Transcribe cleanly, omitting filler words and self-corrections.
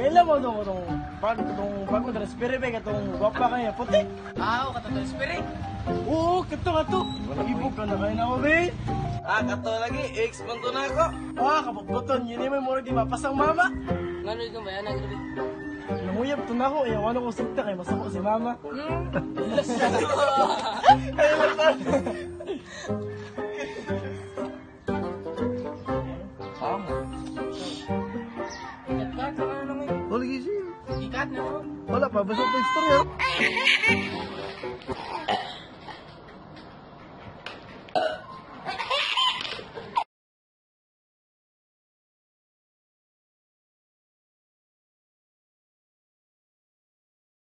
Kaila mo itong itong bago itong bago transfer ba katong gwapa kaya puti. Ah, o kato transfer. Oo, kato kato. Ibog ka na kayo na ko, be. Ah, kato lagi ex man to na ako. Ah, kabukbuton yun may murag di mapasang mama. Ngano ikaw ba ana grabe? Nanguyab to na ako, eh, ano ko sikta kay masako si mama. Ay, basta. Ikat ka ano naman. Wala gisi. Ikat na ko. Wala pa, basta ito istorya.